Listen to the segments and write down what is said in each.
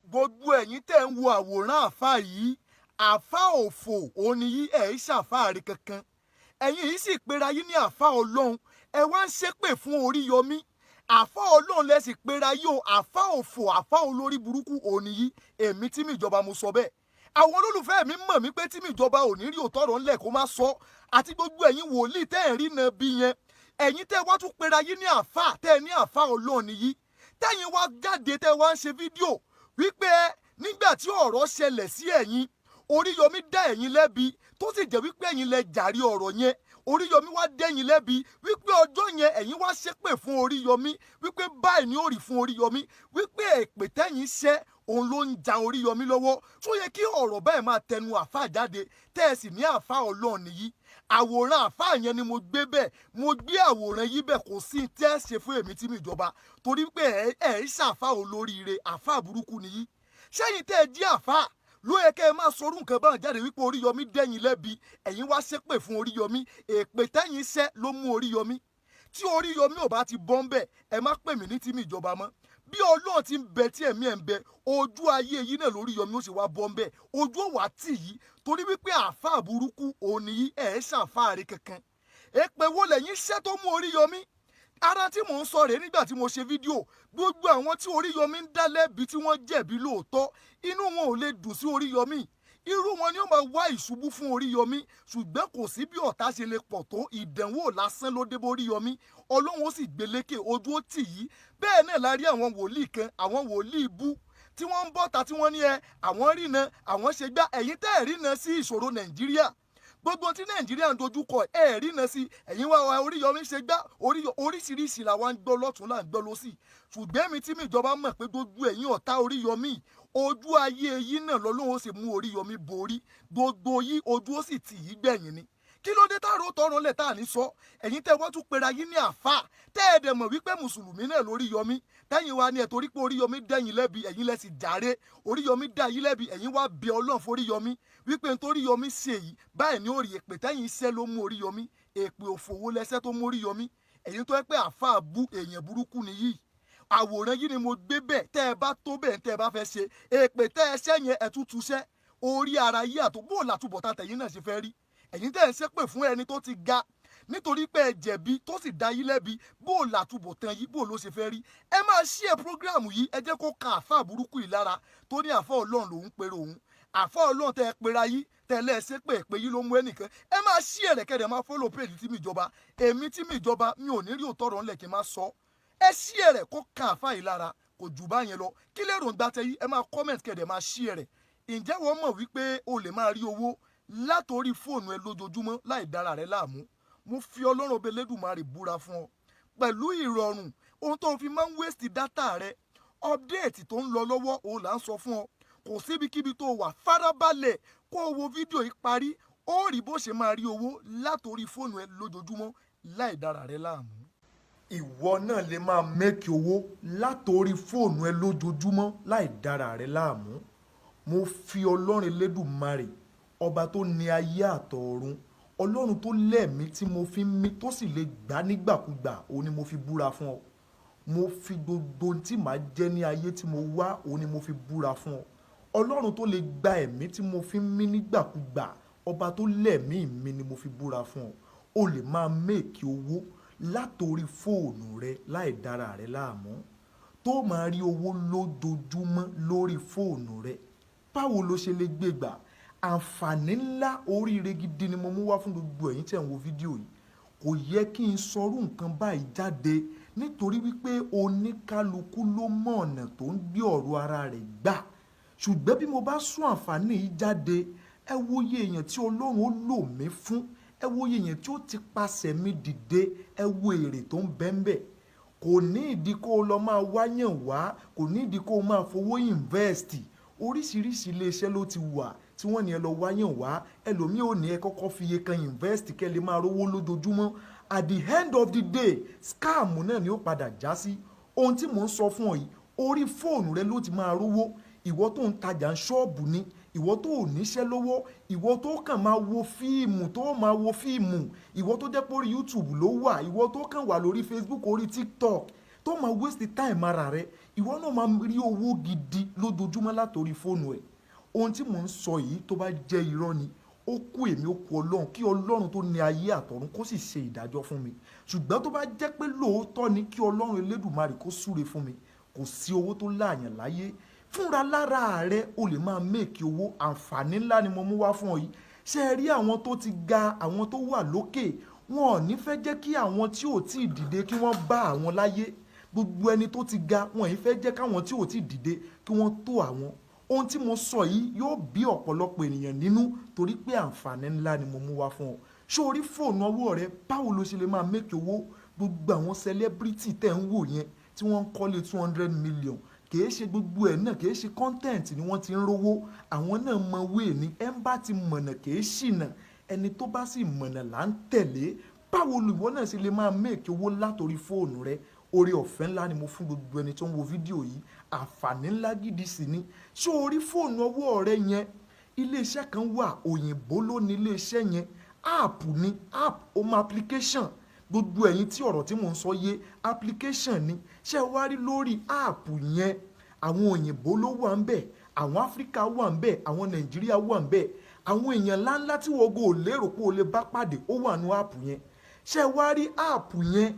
Gbogbo ẹ̀yin tẹ́ ń wo àwòrán àáfàá yìí, àáfàá òfò òní yìí, ẹ̀ ń ṣàfáàrí kankan. Ẹ̀yin yìí sì pera yín ní àáfàá Ọlọ́run, ẹ wá ń ṣépè fún Oríyọmí. Àáfàá Ọlọ́run lẹ sì pera yìí o, àáfàá òfò, àáfàá olórí burúkú òní yìí. Èmi tí mi ìjọba mo sọ bẹ́ẹ̀. Àwọn olólùfẹ́ mi mọ̀ mí pé tí mi ìjọba ò ní rí òótọ́ ọ̀rọ̀ ńlẹ̀ kó má sọ. Àti gbogbo ẹ̀yin wòlíì tẹ́ ẹ̀ rí na bí yẹn, ẹ̀yin tẹ́ wá tún pera yín ní àáfàá, tẹ́ ẹ ní àáfàá Ọlọ́run nìyí, tẹ́yin wá jáde, tẹ́ wá ń ṣe fídíò wípé nígbà tí ọ̀rọ̀ ṣẹlẹ̀ sí ẹ̀yin, Oríyọmí dá ẹ̀yin lẹ́bi, tó sì jẹ́ wípé ẹ̀yin lẹ jàre ọ̀rọ̀ yẹn. Oríyọmí wá dẹ́yìn lẹ́bi wípé ọjọ́ yẹn ẹ̀yin wá ṣépè fún Oríyọmí wípé báyìí ni ó rí fún Oríyọmí, wípé èpè tẹ́yìn ṣẹ́ òun ló ń ja Oríyọmí lọ́wọ́. Tó yẹ kí ọ̀rọ̀ báyìí máa tẹnu àáfàá jáde, tẹ́ ẹ sì ní àáfàá Ọlọ́run nìyí? Àwòrán àáfàá yẹn ni mo gbé bẹ́ẹ̀, mo gbé àwòrán yìí bẹ́ẹ̀. Kò sí tẹ́ ẹ ṣe fún èmi tí mi ìjọba, torí pé ẹ ẹ ń ṣàfáà olóríire, àáfàá burúkú nìyí. Ṣẹ́yìn tẹ́ ẹ jí àáfàá ló yẹ kẹ́ ẹ máa sọrú nǹkan báwọn jáde wípé Oríyọmí dẹ́yìn lẹ́bi, ẹ̀yin wá ṣépè fún Oríyọmí, èpè tẹ́yìn ṣẹ́ ló mú Oríyọmí. Tí Oríyọmí ò bá ti bọ́ ń bẹ̀, ẹ má pè mí ní tí mi ìjọba mọ́. Bí Ọlọ́run ti ń bẹ tí ẹ̀mí ẹ̀ ń bẹ, ojú ayé yìí náà lóríyọmí ó sì wá bọ́ ń bẹ̀, ojú ò wá tì yí, torí wípé àáfàá burúkú òní yìí, ẹ̀ ẹ́ ṣàfáàrí kankan. Èpè wo lẹ́yìn ṣẹ́ tó mú Oríyọmí? Ara tí mò ń sọ rèé. Nígbà tí mo ṣe fídíò, gbogbo àwọn tí Oríyọmí ń dá lẹ́bi, tí wọ́n jẹ̀bi lóòótọ́, inú wọn ò lè dùn sí Oríyọmí. Irú wọn ni ó máa wá ìṣubú fún Oríyọmí. Ṣùgbọ́n kò sí bí ọ̀tá ṣe lè pọ̀ tó, ìdánwò lásán ló dé bó Oríyọmí, Ọlọ́run ó sì gbélékè, ojú ó tì yí. Bẹ́ẹ̀ náà la rí àwọn wòlíì kan, àwọn wòlíì bú tí wọ́n ń bọ́ta, tí wọ́n ní ẹ àwọn rína, àwọn ṣe gbá. Ẹ̀yin tẹ́ ẹ̀ rína sí ìṣòro Nàìjíríà, gbogbo tí Nàìjíríà ń dojú kọ, ẹ̀ rína sí. Ẹ̀yin wá wa Oríyọmí ṣe gbá oríṣiríṣi làwa ń gbọ́ lọ́tún, là ń gbọ́ lọ́sì. Ṣùgbọ́n èmi tí mi ìjọba mọ̀ pé gbogbo ẹ̀yin ọ̀tá Oríyọmí, ojú ayé yín náà lọ́lọ́run ó sì mú Oríyọmí borí gbogbo yí, ojú ó sì tì yí gbẹ̀yìn ni. Kí ló dé táàrò tọrọ lẹ̀ tá à ní sọ? Ẹ̀yin tẹ́ wọ́n tún pera yín ní àáfà, tẹ́ ẹ̀ dẹ̀ mọ̀ wípé mùsùlùmí náà lóríyọmí, tẹ́yìn wa ni ẹ̀ torí pé Oríyọmí dẹ́yìn lẹ́bi, ẹ̀yin lẹ sì jàre. Oríyọmí dá yín lẹ́bi, ẹ̀yin wá bẹ Ọlọ́run foríyọmí wípé nítoríyọmí ṣe yìí báyìí ní òrì. Èpè tẹ́yìn iṣẹ́ ló mú Oríyọmí. Èpè òfòwò lẹ́sẹ̀ tó mú Oríyọmí? Ẹ̀yin tó yẹ pé àáfà bú, èèyàn burúkú nìyí. Àwòrán yìí ni mo gbé bẹ́ẹ̀. Tẹ́ ẹ bá tó bẹ́ẹ̀, tẹ́ ẹ bá fẹ́ ṣe èpè tẹ́ ẹ ṣẹ́ yẹn, ẹ tún túṣẹ́ orí ara yìí àtò bó làtúbọ̀tán tẹ̀yìn náà ṣe fẹ́ rí. Ẹ̀yin tẹ́ ẹ ń ṣépè fún ẹni tó ti ga nítorí pé ẹ jẹ̀bi, tó sì dá yín lẹ́bi, bó làtúbọ̀tán yìí, bó ló ṣe fẹ́ rí? Ẹ máa share program yìí, ẹ jẹ́ kó ka àáfàá burúkú yìí lára, tó ní àáfàá Ọlọ́run lòún pèrè òun. Àáfàá Ọlọ́run tẹ́ ẹ pera yìí, tẹ́lẹ̀ ẹ ṣépè pé yìí ló mú ẹnìkan. Ẹ máa share rẹ̀, kẹ́dẹ̀ máa follow page tí mi ìjọba. Èmi tí mi ìjọba, mi ò ní rí òótọ́ ọ̀rọ̀ ńlẹ̀ kí n má sọ. Ẹ share rẹ̀ kó ka àáfàá yìí lára. Kò jù báyẹn lọ. Kí lérò ń gbà tẹ yìí? Ẹ máa comment, kẹ́dẹ̀ máa share rẹ̀. Ǹjẹ́ wọ́n mọ̀ wípé o lè máa rí owó látòrí fóònù ẹ lójoojúmọ́ láì dára rẹ láàmú? Mo fi Ọlọ́run ọbẹ̀ Lẹ́dùnmarè búra fún ọ, pẹ̀lú ìrọ̀rùn. Ohun tó fi máa ń waste data rẹ, update tó ń lọ lọ́wọ́ òun là ń sọ fún ọ. Kò síbikíbi tó wà, farabalẹ̀ kó o wo fídíò yìí parí, ó rí bó ṣe máa rí owó látòrí fóònù ẹ lójoojúmọ́ láì dára rẹ láàmú. Ìwọ náà lè máa make owó látòrí fóònù ẹ lójoojúmọ́ láì dára rẹ láàmú. Mo fi Ọlọ́run Elédùmarè, ọba tó ní ayé àtọ̀run, Ọlọ́run tó lẹ́mìí tí mo fi ń mí, tó sì lè gbà nígbàkúgbà, òun ni mo fi búra fún ọ. Mo fi gbogbo ohun tí màá jẹ́ ní ayé tí mo wá, òun ni mo fi búra fún ọ. Ọlọ́run tó lè gba ẹ̀mí tí mo fi ń mí nígbàkúgbà, ọba tó lẹ́mìí mi ni mo fi búra fún ọ, o lè máa make owó látòrí fóònù rẹ láì dára rẹ láàmú, tó máa rí owó lójoojúmọ́ lórí fóònù rẹ. Báwo ló ṣe lè gbé gbà? Àǹfààní ńlá, oríire gidi ni mo mú wá fún gbogbo ẹ̀yin tẹ̀ ń wo fídíò yìí. Kò yẹ kí n sọrú nǹkan báyìí jáde, nítorí wípé oníkálukú ló mọ̀ ọ̀nà tó ń gbé ọ̀rọ̀ ara rẹ̀ gbà. Ṣùgbọ́n bí mo bá sún àǹfààní yìí jáde, ẹ wo iye èèyàn tí Ọlọ́run ó lò mí fún, ẹ wo iye èèyàn tí ó ti pasẹ̀ mi dìde, ẹ wo èrè tó ń bẹ ń bẹ̀. Kò ní ìdí kó o lọ máa wáyàn wá, kò ní ìdí kó o máa fowó invest. Oríṣiríṣi iléeṣẹ́ ló ti wà tí wọ́n ní ẹ lọ wáyàn wá. Ẹlòmíì ò ní ẹ kọ́kọ́ fi iye kan invest kẹ́ lè máa rówó lójoojúmọ́. At the end of the day, scam náà ni ó padà já sí. Ohun tí mò ń sọ fún ọ yìí, orí fóònù rẹ ló ti máa rówó. Ìwọ tó ń tajà ń ṣọ́ọ̀bù ni, ìwọ tó ò níṣẹ́ lọ́wọ́, ìwọ tó kàn máa wo fíìmù, tó máa wo fíìmù, ìwọ tó jẹ́ pé orí YouTube ló wà, ìwọ tó kàn wà lórí Facebook, orí TikTok, tó Tó máa waste time ara rẹ, ìwọ náà máa rí owó gidi lójoojúmọ́ látòrí fóònù ẹ̀. Ohun tí mò ń sọ yìí, tó bá jẹ́ irọ́ ni, ó kú èmi, ó kú Ọlọ́run, kí Ọlọ́run tó ní ayé àtọ̀run kó sì ṣe ìdájọ́ fún mi. Ṣùgbọ́n tó bá jẹ́ pé lóòótọ́ ni, kí Ọlọ́run Elédùmarè kó súre fún mi. Kò sí owó tó láàyàn láyé. Fúnra lára rẹ, o lè máa make owó. Àǹfààní ńlá ni mo mú wá fún ọ yìí. Ṣé ẹ rí àwọn tó ti ga, àwọn tó wà lókè, wọn ò ní fẹ́ jẹ́ kí àwọn tí ò tí ì dìde kí wọ́n bá àwọn láyé. Gbogbo ẹni tó ti ga, wọn ì fẹ́ jẹ́ káwọn tí ò tí ì dìde kí wọ́n tó àwọn. Ohun tí mo sọ yìí yóò bí ọ̀pọ̀lọpọ̀ ènìyàn nínú, torí pé àǹfààní ńlá ni mo mú wá fún ọ. Ṣé orí fóònù ọwọ́ rẹ, báwo ló ṣe lè máa make owó? Gbogbo àwọn celebrity tẹ̀ ń wò yẹn tí wọ́n ń kọ́lé 200 million, kìí ṣe gbogbo ẹ̀ náà, kìí ṣe content ni wọ́n ti ń rówó. Àwọn náà mọ wéè ní ẹ̀ ń bá ti mọ̀nà kìí ṣìnà. Ẹni tó bá sì mọ̀nà là ń tẹ̀lé. Báwo lìwọ náà ṣe lè máa make owó látòrí fóònù rẹ? Oore ọ̀fẹ́ ńlá ni mo fún gbogbo ẹni tó ń wo fídíò yìí. Àǹfààní ńlá gidi sì ni. Ṣé orí fóònù ọwọ́ rẹ yẹn, iléeṣẹ́ kan wà, òyìnbó ló ní iléeṣẹ́ yẹn. App ni, app, ó mọ application. Gbogbo ẹ̀yin tí ọ̀rọ̀ tí mò ń sọ yé, application ni. Ṣé ẹ wá rí lórí app yẹn, àwọn òyìnbó ló wà ń bẹ̀, àwọn Áfíríkà wà ń bẹ̀, àwọn Nàìjíríà wà ń bẹ̀, àwọn èèyàn ńláńlá tí wọ́n go lérò pé o lè bá pàdé, ó wà ní app yẹn. Ṣé ẹ wá rí app yẹn,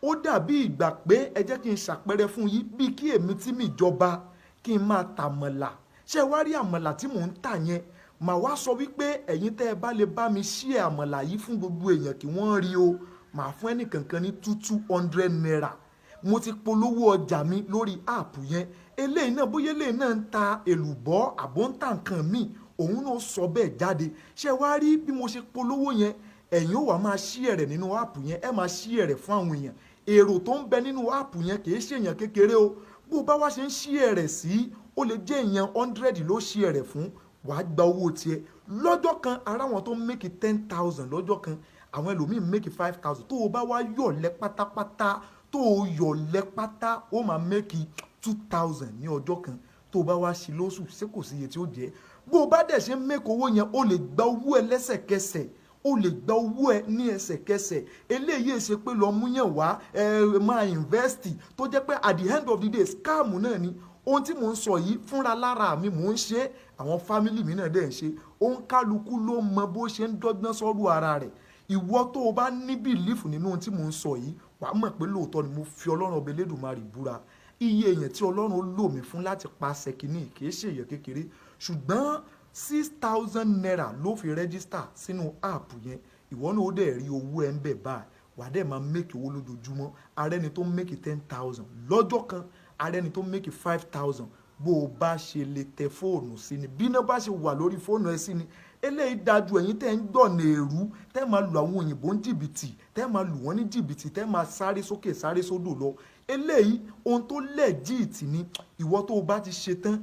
ó dàbí ìgbà pé, ẹ jẹ́ kí n ṣàpẹẹrẹ fún yín, bíi kí èmi tí mi jọba kí n máa tàmọ̀là. Ṣé ẹ wá rí àmàlà tí mò ń tà yẹn, màá wá sọ wípé ẹ̀yin tẹ́ ẹ bá lè bá mi share àmàlà yìí fún gbogbo èèyàn kí wọ́n rí o, màá fún ẹnìkankan ní 200 naira. Mo ti polówó ọjà mi lórí app yẹn. Eléyìí náà, bóyá eléyìí náà ń ta èlùbọ́ àbó ń ta nǹkan míì, òun náà sọ bẹ́ẹ̀ jáde. Ṣé wá rí bí mo ṣe polówó yẹn, ẹ̀yin ó wà máa share rẹ̀ nínú app yẹn. Ẹ máa share rẹ̀ fún àwọn èèyàn. Èrò tó ń bẹ nínú app yẹn kì í ṣe èèyàn kékeré o. Bó bá wá ṣe ń share rẹ̀ sí, ó lè jẹ́ èèyàn 100 ló share rẹ̀ fún, wàá gba owó tiẹ̀ lọ́jọ́ kan. Ara wọn tó ń make 10,000 lọ́jọ́ kan, àwọn ẹlòmíì make 5,000. Tó o bá wá yọ̀lẹ́ pátápátá, tó o yọ̀lẹ́ pátá, ó máa make 2,000 ní ọjọ́ kan. Tó o bá wá sí lóṣù, ṣé kò sí iye tí ó jẹ́? Bó o bá dẹ̀ ṣe ń make owó yẹn, o lè gba owó ẹ lẹ́sẹ̀kẹsẹ̀, o lè gba owó ẹ ní ẹsẹ̀kẹsẹ̀. Eléyìí ṣe pé lọ mú yàn wá, ẹ máa invest, tó jẹ́ pé at the end of the day, scam náà ni. Ohun tí mò ń sọ yìí, fúnra lára mi mò ń ṣe, àwọn family mi náà dẹ̀ ń ṣe. Òun kálukú ló mọ bó ṣe ń dọ́gbọ́n sọ́rọ̀ ara rẹ̀. Ìwọ tó o bá ní belief nínú ohun tí mò ń sọ yìí, wàá mọ̀ pé lóòótọ́ ni mo fi Ọlọ́run Ọba Elédùmarè búra. Iye èèyàn tí Ọlọ́run lò mí fún láti paṣẹ kínní kì í ṣe èèyàn kékeré. Ṣùgbọ́n 6,000 naira ló fi register sínú app yẹn. Ìwọ náà ó dẹ̀ rí owó ẹ̀ ń bẹ̀ báyìí, wàá dẹ̀ máa make owó lójoojúmọ́. Ààrẹ ni tó ń make 10,000 lọ́jọ́ kan, ààrẹ ni tó ń make 5,000. Bó o bá ṣe lè tẹ fóònù sí ni, bí iná bá ṣe wà lórí fóònù ẹ sí ni. Eléyìí dájú. Ẹ̀yin tẹ́ ń gbọ̀nà èrú, tẹ́ máa lu àwọn òyìnbó ní jìbìtì, tẹ́ máa lù wọ́n ní jìbìtì, tẹ́ máa sáré sókè sáré sódò lọ, eléyìí ohun tó legit ni. Ìwọ tó o bá ti ṣe tán,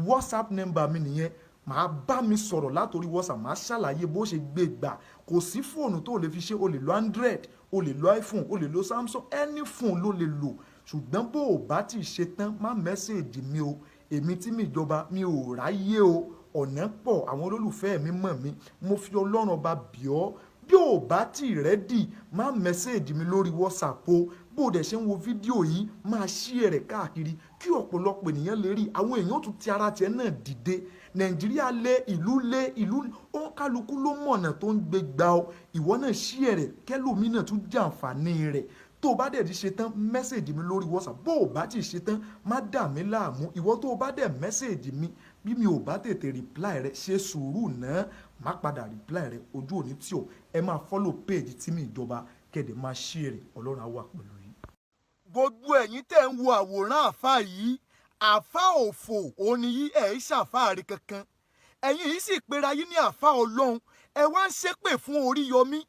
WhatsApp number mi nìyẹn. Màá bá mi sọ̀rọ̀ látòrí WhatsApp, màá ṣàlàyé bó ṣe gbé gbà. Kò sí fóònù tó lè fi ṣe. O lè lo Android, o lè lo iPhone, o lè lo Samsung, any phone ló lè lò. Ṣùgbọ́n bó o bá ti ṣe tán, má message mi o. Èmi tí mi ìjọba mi ò ráyè o, ọ̀nà pọ̀, àwọn olólùfẹ́ mi mọ̀ mí. Mo fi Ọlọ́run Ọba bì ọ́, bí o bá ti ready, má message mi lórí WhatsApp o. Bó o dẹ̀ ṣe ń wo fídíò yìí, máa share rẹ̀ káàkiri kí ọ̀pọ̀lọpọ̀ ènìyàn lè rí. Àwọn èèyàn tún ti ara tiẹ̀ náà dìde. Nàìjíríà lé, ìlú lé, ìlú òǹkálukú ló mọ̀nà tó ń gbé gbà ọ. Ìwọ náà share rẹ̀ kẹ́lòmínà tún jàǹfààní rẹ̀. Tó o bá dẹ̀ ti ṣe tán, message mi lórí WhatsApp. Bó o bá ti ṣe tán, má dà mí láàmú. Ìwọ tó o bá dẹ̀ message mi, bí mi ò bá tètè reply rẹ, ṣe sùúrù náà, má padà reply rẹ. Ojú òní tí o ẹ máa follow page tí mi ìjọba kẹ̀dẹ̀ máa share rẹ̀. Ọlọ́run á wà pẹ̀lú yín. Gbogbo ẹ̀yin tẹ́ ń wo àwòrán àáfàá yìí, àáfàá òfò òní yí, ẹ̀ ń ṣàfáàrí kankan. Ẹ̀yin yìí sì pera yín ní àáfàá Ọlọ́run, ẹ wá ń ṣépè fún Oríyọmí.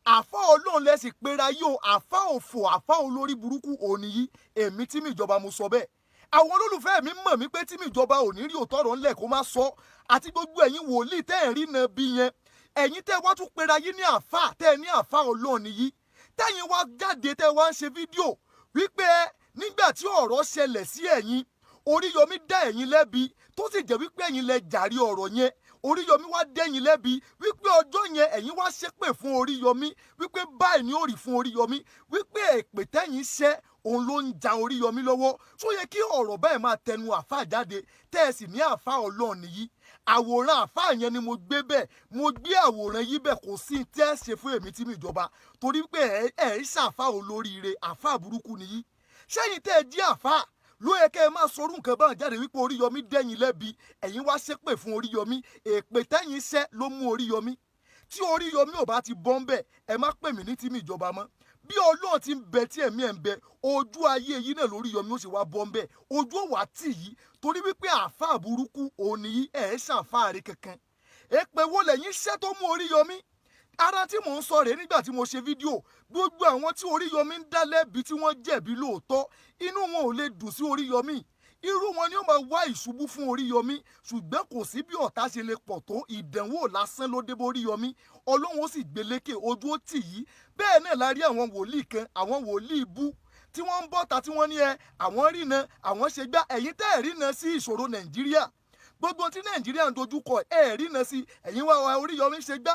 Àáfàá Ọlọ́run lẹ sì pera yìí o. Àáfàá òfò, àáfàá olórí burúkú òní yìí. Èmi tí mi ìjọba mo sọ bẹ́ẹ̀. Àwọn olólùfẹ́ mi mọ̀ mí pé tí mi ìjọba ò ní rí òótọ́ ọ̀rọ̀ ńlẹ̀ kó má sọ. Àti gbogbo ẹ̀yin wòlíì tẹ́ ẹ̀ rí na bí yẹn, ẹ̀yin tẹ́ wá tún pera yín ní àáfàá, tẹ́ ẹ ní àáfàá Ọlọ́run yìí, tẹ́yin wá jáde, tẹ́ wá ń ṣe fídíò wípé nígbà tí ọ̀rọ̀ ṣẹlẹ̀ sí ẹ̀yin, Oríyọmí dá ẹ̀yin lẹ́bi, tó sì jẹ́ wípé ẹ̀yin lẹ jàre ọ̀rọ̀ yẹn, Oríyọmí wá dẹ́yìn lẹ́bi, wípé ọjọ́ yẹn ẹ̀yin wá ṣépè fún Oríyọmí, wípé báyìí ni ó rí fún Oríyọmí, wípé èpè tẹ́yìn ṣẹ́. Òun ló ń ja Oríyọmí lọ́wọ́. Tó yẹ kí ọ̀rọ̀ báyìí máa tẹnu àáfàá jáde, tẹ́ ẹ sì ní àáfàá Ọlọ́run nìyí. Àwòrán àáfàá yẹn ni mo gbé bẹ́ẹ̀, mo gbé àwòrán yìí bẹ́ẹ̀. Kò sí tẹ́ ẹ ṣe fún èmi tí mi ìjọba, torí pé ẹ ẹ ń ṣàfáà olóríire, àáfàá burúkú nìyí. Sẹ́yìn tẹ́ ẹ jí àáfàá ló yẹ kẹ́ ẹ máa sọrú nǹkan báwọn jáde wípé Oríyọmí dẹ́yìn lẹ́bi. Ẹ̀yin wá ṣépè fún Oríyọmí. Èpè tẹ́yìn ṣẹ́ ló mú Oríyọmí. Tí Oríyọmí ò bá ti bọ́ ń bẹ̀, ẹ má pè mí ní tí mi ìjọba mọ́. Bí Ọlọ́run ti ń bẹ tí ẹ̀mí ẹ̀ ń bẹ, ojú ayé yìí náà lóríyọmí ó sì wá bọ́ ń bẹ̀, ojú ò wá tì yìí, torí wípé àáfàá burúkú òun nìyí. Ẹ̀ ẹ́ ṣàfáà rí kankan. Èpè wo lẹ́yìn ṣẹ́ tó mú Oríyọmí? Ara tí mò ń sọ rèé. Nígbà tí mo ṣe fídíò, gbogbo àwọn tí Oríyọmí ń dá lẹ́bi, tí wọ́n jẹ̀bi lóòótọ́, inú wọn ò lè dùn sí Oríyọmí. Irú wọn ni ó máa wá ìṣubú fún Oríyọmí. Ṣùgbọ́n kò sí bí ọ̀tá ṣe lè pọ̀ tó, ìdánwò lásán ló dé bó Oríyọmí. Ọlọ́run ó sì gbélékè, ojú ó tì yí. Bẹ́ẹ̀ náà la rí àwọn wòlíì kan, àwọn wòlíì bú tí wọ́n ń bọ́ta, tí wọ́n ní ẹ àwọn rína, àwọn ṣe gbá. Ẹ̀yin tẹ́ ẹ̀ rína sí ìṣòro Nàìjíríà, gbogbo tí Nàìjíríà ń dojúkọ, ẹ̀ rína sí. Ẹ̀yin wá wa Oríyọmí ṣe gbá.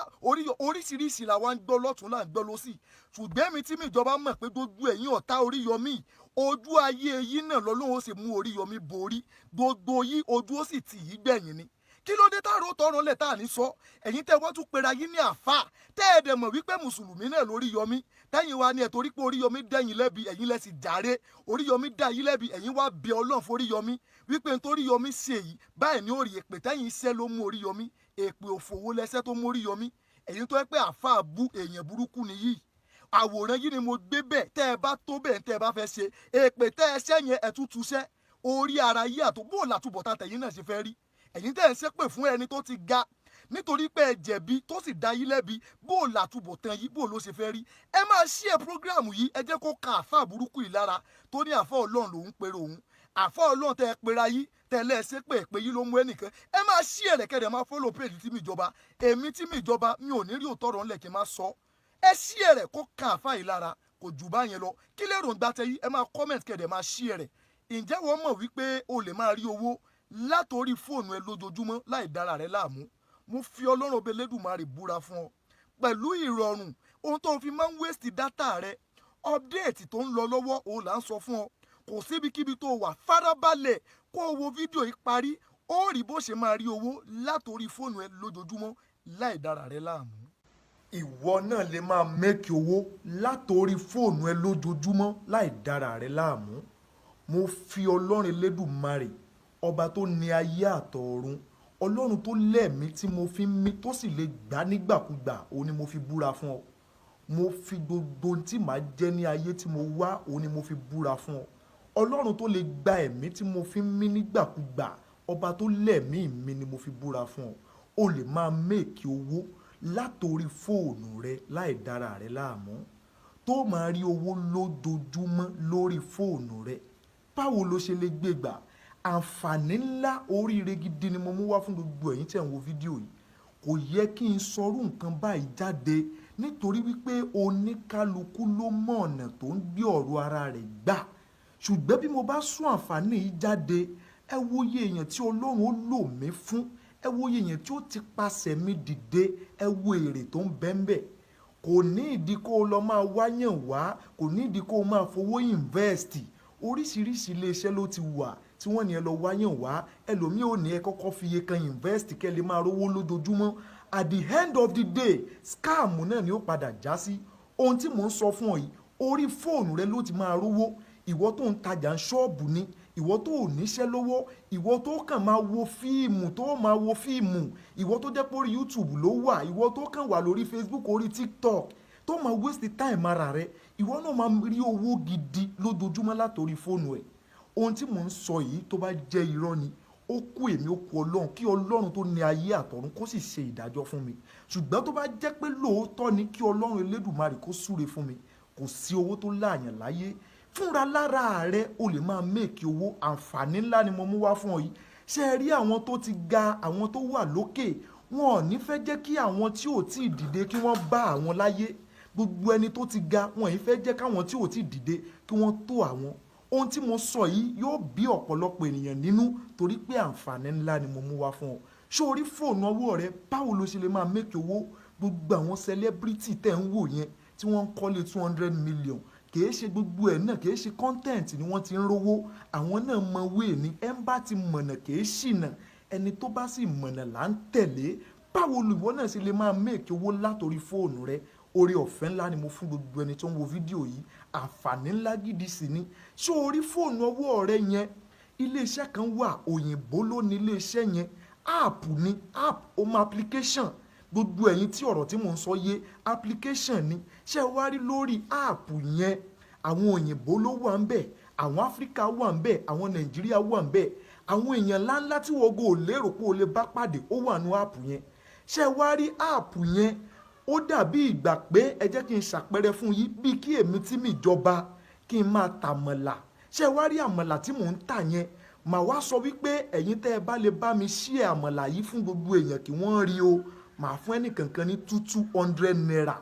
Oríṣiríṣi làwa ń gbọ́ lọ́tún, là ń gbọ́ lọ́sì. Ṣùgbọ́n èmi tí mi ìjọba mọ̀ pé gbogbo ẹ̀yin ọ̀tá Oríyọmí, ojú ayé yín náà lọ́lọ́run ó sì mú Oríyọmí borí gbogbo yí, ojú ó sì tì yí gbẹ̀yìn ni. Kí ló dé táàrò tọrùn lẹ̀ tá à ní sọ? Ẹ̀yin tẹ́ wọ́n tún pera yín ní àáfà, tẹ́ ẹ̀ dẹ̀ mọ̀ wípé mùsùlùmí náà lóríyọmí, tẹ́yìn wa ni ẹ̀ torí pé Oríyọmí dẹ́yìn lẹ́bi, ẹ̀yin lẹ sì jàre. Oríyọmí dá yín lẹ́bi, ẹ̀yin wá bẹ Ọlọ́run foríyọmí wípé nítoríyọmí ṣe èyí báyìí ní òrì. Èpè tẹ́yìn iṣẹ́ ló mú Oríyọmí. Èpè òfòwò lẹ́sẹ̀ tó mú Oríyọmí. Ẹ̀yin tó yẹ pé àáfà bú, èèyàn burúkú nìyí. Àwòrán yìí ni mo gbé bẹ́ẹ̀. Tẹ́ ẹ bá tó bẹ́ẹ̀, tẹ́ ẹ bá fẹ́ ṣe èpè tẹ́ ẹ ṣẹ́ yẹn, ẹ tún túṣẹ́ orí ara yìí àtò bó làtúbọ̀tán tẹ̀yìn náà ṣe fẹ́ rí. Ẹ̀yin tẹ́ ẹ ń ṣépè fún ẹni tó ti ga nítorí pé ẹ jẹ̀bi, tó sì dá yín lẹ́bi, bó làtúbọ̀tán yìí, bó ló ṣe fẹ́ rí? Ẹ máa share program yìí. Ẹ jẹ́ kó ka àáfà burúkú yìí lára, tó ní àáfà Ọlọ́run lòún pèrè òun. Àáfà Ọlọ́run tẹ́ ẹ pera yìí tẹ́lẹ̀ ẹ ṣépè pé yìí ló mú ẹnìkan. Ẹ máa share rẹ̀, kẹ́dẹ̀ máa follow page tí mi ìjọba. Èmi tí mi ìjọba, mi ò ní rí òótọ́ ọ̀rọ̀ ńlẹ̀ kí n má sọ. Ẹ share rẹ̀ kó ka àáfà yìí lára. Kò jù báyẹn lọ. Kí lérò ń gbà tẹ yìí? Ẹ máa comment, kẹ́dẹ̀ máa share rẹ̀. Ǹjẹ́ wọ́n mọ̀ wípé o lè máa rí owó látòrí fóònù ẹ lójoojúmọ́ láì dára rẹ láàmú? Mo fi Ọlọ́run ọbẹ̀ Lẹ́dùnmarè búra fún ọ, pẹ̀lú ìrọ̀rùn. Ohun tó fi máa ń waste data rẹ, update tó ń lọ lọ́wọ́, òun là ń sọ fún ọ. Kò síbikíbi tó wà, farabalẹ̀ kó o wo fídíò yìí parí, ó rí bó ṣe máa rí owó látòrí fóònù ẹ lójoojúmọ́ láì dára rẹ láàmú. Ìwọ náà lè máa make owó látòrí fóònù ẹ lójoojúmọ́ láì dára rẹ láàmú. Mo fi Ọlọ́run Elédùmarè, ọba tó ní ayé àtọ̀run, Ọlọ́run tó lẹ́mìí tí mo fi ń mí, tó sì lè gbà nígbàkúgbà, òun ni mo fi búra fún ọ. Mo fi gbogbo ohun tí màá jẹ́ ní ayé tí mo wá, òun ni mo fi búra fún ọ. Ọlọ́run tó lè gba ẹ̀mí tí mo fi ń mí nígbàkúgbà, ọba tó lẹ́mìí mi ni mo fi búra fún ọ. O lè máa make owó látòrí fóònù rẹ láì dára rẹ láàmú, tó máa rí owó lójoojúmọ́ lórí fóònù rẹ. Báwo ló ṣe lè gbé gbà? Àǹfààní ńlá, oríire gidi ni mo mú wá fún gbogbo ẹ̀yin tẹ̀ ń wo fídíò yìí. Kò yẹ kí n sọrú nǹkan báyìí jáde, nítorí wípé oníkálukú ló mọ̀ ọ̀nà tó ń gbé ọ̀rọ̀ ara rẹ̀ gbà. Ṣùgbọ́n bí mo bá sún àǹfààní yìí jáde, ẹ wo iye èèyàn tí Ọlọ́run ó lò mí fún, ẹ wo iye èèyàn tí ó ti pasẹ̀ mi dìde, ẹ wo èrè tó ń bẹ ń bẹ̀. Kò ní ìdí kó o lọ máa wáyàn wá, kò ní ìdí kó o máa fowó invest. Oríṣiríṣi iléeṣẹ́ ló ti wà tí wọ́n ní ẹ lọ wáyàn wá. Ẹlòmíì ò ní ẹ kọ́kọ́ fi iye kan invest kẹ́ lè máa rówó lójoojúmọ́. At the end of the day, scam náà ni ó padà já sí. Ohun tí mò ń sọ fún ọ yìí, orí fóònù rẹ ló ti máa rówó. Ìwọ tó ń tajà ń ṣọ́ọ̀bù ni, ìwọ tó ò níṣẹ́ lọ́wọ́, ìwọ tó kàn máa wo fíìmù, tó máa wo fíìmù, ìwọ tó jẹ́ pé orí YouTube ló wà, ìwọ tó kàn wà lórí Facebook, orí TikTok, tó máa waste time ara rẹ, ìwọ náà máa rí owó gidi lójoojúmọ́ látòrí fóònù ẹ̀. Ohun tí mò ń sọ yìí, tó bá jẹ́ irọ́ ni, ó kú èmi, ó kú Ọlọ́run. Kí Ọlọ́run tó ní ayé àtọ̀run kó sì ṣe ìdájọ́ fún mi. Ṣùgbọ́n tó bá jẹ́ pé lóòótọ́ ni, kí Ọlọ́run Elédùmarè kó súre fún mi. Kò sí owó tó láàyàn láyé. Fúnra lára rẹ, o lè máa make owó. Àǹfààní ńlá ni mo mú wá fún ọ yìí. Ṣé ẹ rí àwọn tó ti ga, àwọn tó wà lókè, wọn ò ní fẹ́ jẹ́ kí àwọn tí ò tí ì dìde kí wọ́n bá àwọn láyé. Gbogbo ẹni tó ti ga, wọn ì fẹ́ jẹ́ káwọn tí ò tí ì dìde kí wọ́n tó àwọn. Ohun tí mo sọ yìí yóò bí ọ̀pọ̀lọpọ̀ ènìyàn nínú, torí pé àǹfààní ńlá ni mo mú wá fún ọ. Ṣé orí fóònù ọwọ́ rẹ, báwo ló ṣe lè máa make owó? Gbogbo àwọn celebrity tẹ̀ ń wò yẹn, tí wọ́n ń kọ́lé 200 million, Kìí ṣe gbogbo ẹ̀ náà, kìí ṣe content ni wọ́n ti ń rówó. Àwọn náà mọ wéè ní ẹ̀ ń bá ti mọ̀nà kìí ṣìnà. Ẹni tó bá sì mọ̀nà là ń tẹ̀lé. Báwo lùwọ́ náà ṣe lè máa make owó látòrí fóònù rẹ? Oore ọ̀fẹ́ ńlá ni mo fún gbogbo ẹni tó ń wo fídíò yìí. Àǹfààní ńlá gidi sì ni. Ṣé o rí fóònù ọwọ́ rẹ yẹn? Iléeṣẹ́ kan wà, òyìnbó ló ní iléeṣẹ́ yẹn. App ni app, ó mọ application. Gbogbo ẹ̀yin tí ọ̀rọ̀ tí mò ń sọ yé, application ni. Ṣé ẹ wá rí lórí app yẹn, àwọn òyìnbó ló wà ń bẹ̀, àwọn Áfíríkà wà ń bẹ̀, àwọn Nàìjíríà wà ń bẹ̀, àwọn èèyàn ńláńlá tí wọ́n go lérò pé o lè bá pàdé, ó wà nú app yẹn. Ṣé ẹ wá rí app yẹn, ó dàbí ìgbà pé, ẹ jẹ́ kí n ṣàpẹẹrẹ fún yín, bíi kí èmi tí mi jọba kí n máa tàmọ̀là. Ṣé ẹ wá rí àmàlà tí mò ń tà yẹn, màá wá sọ wípé ẹ̀yin tẹ́ ẹ bá lè bá mi share àmàlà yìí fún gbogbo èèyàn kí wọ́n rí o, màá fún ẹnìkankan ní ₦200.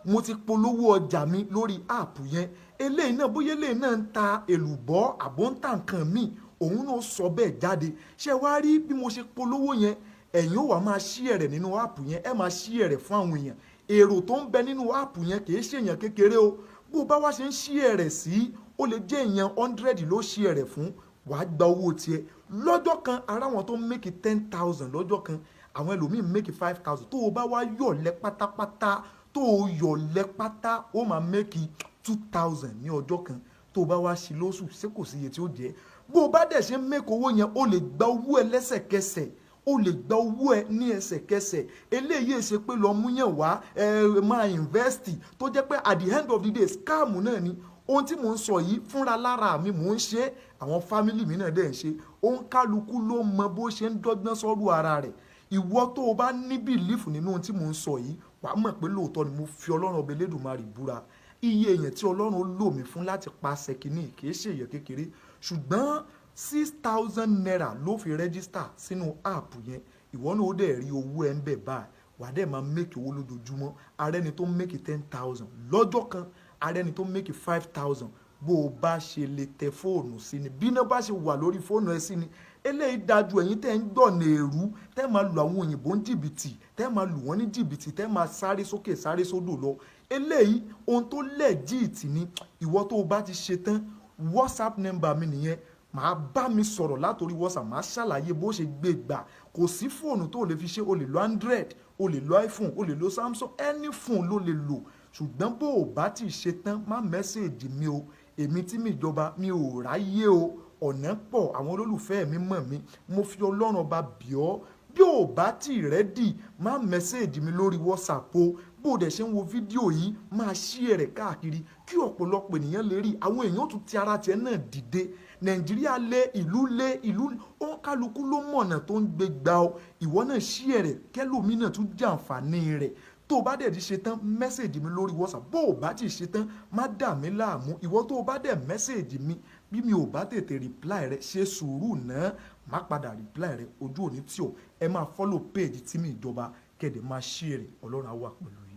Mo ti polówó ọjà mi lórí app yẹn. Eléyìí náà, bóyá eléyìí náà ń ta èlùbọ́ àbó ń ta nǹkan míì, òun náà sọ bẹ́ẹ̀ jáde. Ṣé wá rí bí mo ṣe polówó yẹn, ẹ̀yin ó wà máa share rẹ̀ nínú app yẹn. Ẹ máa share rẹ̀ fún àwọn èèyàn. Èrò tó ń bẹ nínú app yẹn kì í ṣe èèyàn kékeré o. Bó bá wá ṣe ń share rẹ̀ sí, ó lè jẹ́ èèyàn 100 ló share rẹ̀ fún, wàá gba owó tiẹ̀ lọ́jọ́ kan. Ara wọn tó ń make 10,000 lọ́jọ́ kan, àwọn ẹlòmíì make 5,000. Tó o bá wá yọ̀lẹ́ pátápátá, tó o yọ̀lẹ́ pátá, ó máa make 2,000 ní ọjọ́ kan. Tó o bá wá sí lóṣù, ṣé kò sí iye tí ó jẹ́? Bó o bá dẹ̀ ṣe ń make owó yẹn, o lè gba owó ẹ lẹ́sẹ̀kẹsẹ̀, o lè gba owó ẹ ní ẹsẹ̀kẹsẹ̀. Eléyìí ṣe pé lọ mú yàn wá, ẹ máa invest, tó jẹ́ pé at the end of the day, scam náà ni. Ohun tí mò ń sọ yìí, fúnra lára mi mò ń ṣe, àwọn family mi náà dẹ̀ ń ṣe. Òun kálukú ló mọ bó ṣe ń dọ́gbọ́n sọ́rọ̀ ara rẹ̀. Ìwọ tó o bá ní belief nínú ohun tí mò ń sọ yìí, wàá mọ̀ pé lóòótọ́ ni mo fi Ọlọ́run Ọba Elédùmarè búra. Iye èèyàn tí Ọlọ́run lò mí fún láti paṣẹ kínní kì í ṣe èèyàn kékeré. Ṣùgbọ́n ₦6,000 ló fi register sínú app yẹn. Ìwọ náà ó dẹ̀ rí owó ẹ̀ ń bẹ̀ báyìí, wàá dẹ̀ máa make owó lójoojúmọ́. Ààrẹ ni tó ń make 10,000 lọ́jọ́ kan, ààrẹ ni tó ń make 5,000. Bó o bá ṣe lè tẹ fóònù sí ni, bí iná bá ṣe wà lórí fóònù ẹ sí ni. Eléyìí dájú. Ẹ̀yin tẹ́ ń gbọ̀nà èrú, tẹ́ máa lu àwọn òyìnbó ní jìbìtì, tẹ́ máa lù wọ́n ní jìbìtì, tẹ́ máa sáré sókè sáré sódò lọ, eléyìí ohun tó legit ni. Ìwọ tó o bá ti ṣe tán, WhatsApp number mi nìyẹn. Màá bá mi sọ̀rọ̀ látòrí WhatsApp, màá ṣàlàyé bó ṣe gbé gbà. Kò sí fóònù tó lè fi ṣe. O lè lo Android, o lè lo iPhone, o lè lo Samsung, any phone ló lè lò. Ṣùgbọ́n bó o bá ti ṣe tán, má message mi o. Èmi tí mi ìjọba mi ò ráyè o, ọ̀nà pọ̀, àwọn olólùfẹ́ mi mọ̀ mí. Mo fi Ọlọ́run Ọba bì ọ́, bí o bá ti ready, má message mi lórí WhatsApp o. Bó o dẹ̀ ṣe ń wo fídíò yìí, máa share rẹ̀ káàkiri kí ọ̀pọ̀lọpọ̀ ènìyàn lè rí. Àwọn èèyàn tún ti ara tiẹ̀ náà dìde. Nàìjíríà lé, ìlú lé, ìlú ó kálukú ló mọ̀nà tó ń gbé gbà ó. Ìwọ náà share rẹ̀ kẹ́lòmínà tún jàǹfààní rẹ̀. Tó o bá dẹ̀ ti ṣe tán, message mi lórí WhatsApp. Bó o bá ti ṣe tán, má dà mí láàmú. Ìwọ tó o bá dẹ̀ message mi, bí mi ò bá tètè reply rẹ, ṣe sùúrù náà, má padà reply rẹ. Ojú òní tí o ẹ máa follow page tí mi ìjọba kẹ̀dẹ̀ máa share. Ọlọ́run á wà pẹ̀lú yín.